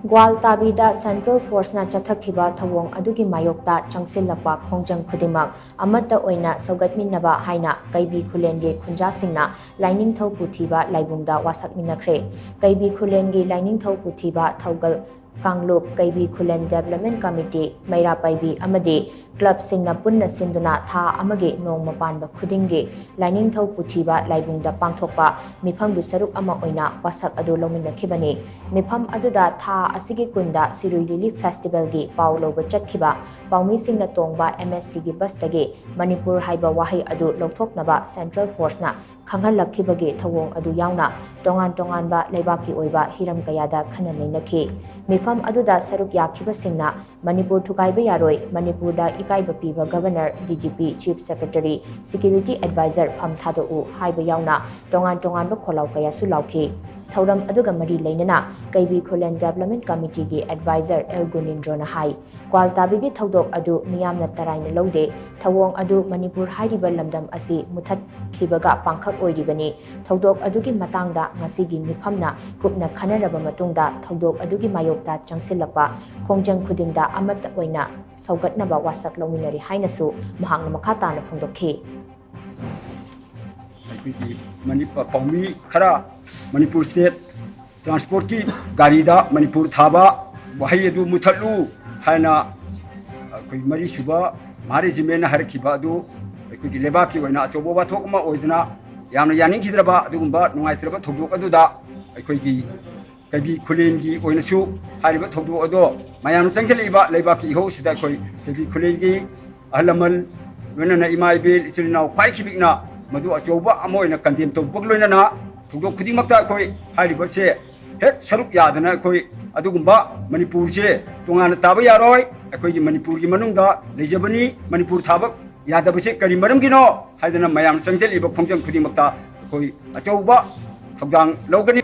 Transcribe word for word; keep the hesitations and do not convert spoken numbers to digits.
ꯒ꯭ꯋꯥꯜꯇꯥꯕꯤꯗ central ꯐꯣꯔꯁꯅ ꯆꯠꯊꯈꯤꯕ ꯊꯧꯑꯣꯡ ꯑꯗꯨꯒꯤ ꯃꯥꯌꯣꯛꯇ ꯆꯪꯁꯤꯜꯂꯛꯄ ꯈꯣꯡꯖꯪ ꯈꯨꯗꯤꯡꯃꯛ ꯑꯃꯠꯇ ꯑꯣꯏꯅ ꯁꯧꯒꯠꯃꯤꯟꯅꯕ ꯍꯥꯏꯅ ꯀꯩꯕꯤ ꯈꯨꯂꯦꯟꯒꯤ ꯈꯨꯟꯖꯥꯁꯤꯡꯅ ꯂꯥꯏꯅꯤꯡꯊꯧ ꯄꯨꯊꯤꯕ ꯂꯥꯏꯕꯨꯡꯗ ꯋꯥꯁꯛꯃꯤꯟꯅꯈ꯭ꯔꯦ꯫ ꯀꯩꯕꯤ ꯈꯨꯂꯦꯟꯒꯤ ꯂꯥꯏꯅꯤꯡꯊꯧ ꯄꯨꯊꯤꯕ ꯊꯧꯒꯜ ꯀꯥꯡꯂꯨꯞ, ꯀꯩꯕꯤ ꯈꯨꯂꯦꯟ ꯗꯦꯕꯂꯞꯃꯦꯟ ꯀꯃꯤꯇꯤ, ꯃꯩꯔꯥ ꯄꯥꯏꯕꯤ ꯑꯃꯗꯤ ꯀ꯭ꯂꯕꯁꯤꯡꯅ ꯄꯨꯟꯅ ꯁꯤꯟꯗꯨꯅ ꯊꯥ ꯑꯃꯒꯤ ꯅꯣꯡꯃ ꯄꯥꯟꯕ ꯈꯨꯗꯤꯡꯒꯤ ꯂꯥꯏꯅꯤꯡꯊꯧ ꯄꯨꯊꯤꯕ ꯂꯥꯏꯕꯨꯡꯗ ꯄꯥꯡꯊꯣꯛꯄ ꯃꯤꯐꯝꯒꯤ ꯁꯔꯨꯛ ꯑꯃ ꯑꯣꯏꯅ ꯋꯥꯁꯛ ꯑꯗꯨ ꯂꯧꯃꯤꯟꯅꯈꯤꯕꯅꯤ꯫ ꯃꯤꯐꯝ ꯑꯗꯨꯗ ꯊꯥ ꯑꯁꯤꯒꯤ ꯀꯨꯟꯗ ꯁꯤꯔꯨꯏ ꯂꯤꯂꯤ ꯐꯦꯁꯇꯤꯚꯦꯜꯒꯤ ꯄꯥꯎ ꯂꯧꯕ ꯆꯠꯈꯤꯕ ꯄꯥꯎꯃꯤꯁꯤꯡꯅ ꯇꯣꯡꯕ ꯑꯦꯝ ꯑꯦꯁ ꯇꯤꯒꯤ ꯕꯁꯇꯒꯤ ꯃꯅꯤꯄꯨꯔ ꯍꯥꯏꯕ ꯋꯥꯍꯩ ꯑꯗꯨ ꯂꯧꯊꯣꯛꯅꯕ ꯁꯦꯟꯇ꯭ꯔꯦꯜ ꯐꯣꯔꯁꯅ ꯈꯪꯍꯜꯂꯛꯈꯤꯕꯒꯤ ꯊꯧꯑꯣꯡ ꯑꯗꯨ ꯌꯥꯎꯅ ꯇꯣꯉꯥꯟ ꯇꯣꯉꯥꯟꯕ ꯂꯩꯕꯥꯛꯀꯤ ꯑꯣꯏꯕ ꯍꯤꯔꯝ ꯀꯌꯥꯗ ꯈꯟꯅ ꯅꯩꯅꯈꯤ꯫ ꯃꯤꯐꯝ ꯑꯗꯨꯗ ꯁꯔꯨꯛ ꯌꯥꯈꯤꯕꯁꯤꯡꯅ ꯃꯅꯤꯄꯨꯔ ꯊꯨꯒꯥꯏꯕ ꯌꯥꯔꯣꯏ, ꯃꯅꯤꯄꯨꯔꯗ ꯏꯀꯥꯏꯕ ꯄꯤꯕ governor, D G P, chief secretary, security adviser ꯐꯝ ꯊꯥꯗꯣꯛꯎ ꯍꯥꯏꯕ ꯌꯥꯎꯅ ꯇꯣꯉꯥꯟ ꯇꯣꯉꯥꯟꯕ ꯈꯣꯜꯂꯥꯎ ꯀꯌꯥꯁꯨ ꯂꯥꯎꯈꯤ꯫ ꯊꯧꯔꯝ ꯑꯗꯨꯒ ꯃꯔꯤ ꯂꯩꯅꯅ ꯀꯩꯕꯤ ꯈꯨꯂꯦꯟ ꯗꯦꯕꯂꯞꯃꯦꯟ ꯀꯃꯤꯇꯤꯒꯤ ꯑꯦꯗꯚꯥꯏꯖꯔ ꯑꯦꯜ ꯒꯨꯅꯤꯟꯗ꯭ꯔꯣꯅ ꯍꯥꯏ, ꯒ꯭ꯋꯥꯜꯇꯥꯕꯤꯒꯤ ꯊꯧꯗꯣꯛ ꯑꯗꯨ ꯃꯤꯌꯥꯝꯅ ꯇꯔꯥꯏꯅ ꯂꯧꯗꯦ꯫ ꯊꯧꯑꯣꯡ ꯑꯗꯨ ꯃꯅꯤꯄꯨꯔ ꯍꯥꯏꯔꯤꯕ ꯂꯝꯗꯝ ꯑꯁꯤ ꯃꯨꯊꯠꯈꯤꯕꯒ ꯄꯥꯡꯈꯛ ꯑꯣꯏꯔꯤꯕꯅꯤ꯫ ꯊꯧꯗꯣꯛ ꯑꯗꯨꯒꯤ ꯃꯇꯥꯡꯗ ꯉꯁꯤꯒꯤ ꯃꯤꯐꯝꯅ ꯀꯨꯞꯅ ꯈꯟꯅꯔꯕ ꯃꯇꯨꯡꯗ ꯊꯧꯗꯣꯛ ꯑꯗꯨꯒꯤ ꯃꯥꯌꯣꯛꯇ ꯆꯪꯁꯤꯜꯂꯛꯄ ꯈꯣꯡꯖꯪ ꯈꯨꯗꯤꯡꯗ ꯑꯃꯠꯇ ꯑꯣꯏꯅ ꯁꯧꯒꯠꯅꯕ ꯋꯥꯁꯛ ꯂꯧꯃꯤꯟꯅꯔꯤ ꯍꯥꯏꯅꯁꯨ ꯃꯍꯥꯛꯅ ꯃꯈꯥ ꯇꯥꯅ ꯐꯣꯡꯗꯣꯛꯈꯤ꯫ ꯑꯩꯈꯣꯏꯒꯤ ꯃꯅꯤ-, ꯄꯥꯎꯃꯤ ꯈꯔ ꯃꯅꯤꯄꯨꯔ ꯁ꯭ꯇꯦꯠ ꯇ꯭ꯔꯥꯟꯁꯄꯣꯔꯠꯀꯤ ꯒꯥꯔꯤꯗ ꯃꯅꯤꯄꯨꯔ ꯊꯥꯕ ꯋꯥꯍꯩ ꯑꯗꯨ ꯃꯨꯊꯠꯂꯨ ꯍꯥꯏꯅ ꯑꯩꯈꯣꯏ ꯃꯔꯤꯁꯨꯕ ꯃꯍꯥ ꯔꯦꯖꯤꯃꯦꯟꯅ ꯍꯥꯏꯔꯛꯈꯤꯕ ꯑꯗꯨ ꯑꯩꯈꯣꯏꯒꯤ ꯂꯩꯕꯥꯛꯀꯤ ꯑꯣꯏꯅ ꯑꯆꯧꯕ ꯋꯥꯊꯣꯛ ꯑꯃ ꯑꯣꯏꯗꯨꯅ ꯌꯥꯝꯅ ꯌꯥꯅꯤꯡꯈꯤꯗ꯭ꯔꯕ ꯑꯗꯨꯒꯨꯝꯕ ꯅꯨꯡꯉꯥꯏꯇ꯭ꯔꯕ ꯊꯧꯗꯣꯛ ꯑꯗꯨꯗ ꯑꯩꯈꯣꯏꯒꯤ ꯀꯩꯕꯤ ꯈꯨꯂꯦꯟꯒꯤ ꯑꯣꯏꯅꯁꯨ ꯍꯥꯏꯔꯤꯕ ꯊꯧꯗꯣꯛ ꯑꯗꯣ ꯃꯌꯥꯝꯅ ꯆꯪꯁꯤꯜꯂꯛꯏꯕ ꯂꯩꯕꯥꯛꯀꯤ ꯏꯍꯧ ꯑꯁꯤꯗ ꯑꯩꯈꯣꯏ ꯀꯩꯕꯤ ꯈꯨꯂꯦꯟꯒꯤ ꯑꯍꯜ ꯂꯃꯟ, ꯂꯣꯏꯅꯅ ꯏꯃꯥ ꯏꯕꯦꯜ, ꯏꯆꯤꯜ ꯏꯅꯥꯎ ꯈ꯭ꯋꯥꯏ ꯈꯤꯕꯤꯛꯅ ꯃꯗꯨ ꯑꯆꯧꯕ ꯑꯃ ꯑꯣꯏꯅ ꯀꯟꯗꯦꯝ ꯇꯧꯕꯒ ꯂꯣꯏꯅꯅ ꯊꯧꯗꯣꯛ ꯈꯨꯗꯤꯡꯃꯛꯇ ꯑꯩꯈꯣꯏ ꯍꯥꯏꯔꯤꯕꯁꯦ ꯍꯦꯛ ꯁꯔꯨꯛ ꯌꯥꯗꯅ ꯑꯩꯈꯣꯏ ꯑꯗꯨꯒꯨꯝꯕ ꯃꯅꯤꯄꯨꯔꯁꯦ ꯇꯣꯉꯥꯟꯅ ꯇꯥꯕ ꯌꯥꯔꯣꯏ, ꯑꯩꯈꯣꯏꯒꯤ ꯃꯅꯤꯄꯨꯔꯒꯤ ꯃꯅꯨꯡꯗ ꯂꯩꯖꯕꯅꯤ, ꯃꯅꯤꯄꯨꯔ ꯊꯥꯕ ꯌꯥꯗꯕꯁꯦ ꯀꯔꯤ ꯃꯔꯝꯒꯤꯅꯣ ꯍꯥꯏꯗꯅ ꯃꯌꯥꯝ ꯆꯪꯁꯤꯜꯂꯤꯕ ꯈꯣꯡꯖꯪ ꯈꯨꯗꯤꯡꯃꯛꯇ ꯑꯩꯈꯣꯏ ꯑꯆꯧꯕ ꯊꯧꯗꯥꯡ ꯂꯧꯒꯅꯤ꯫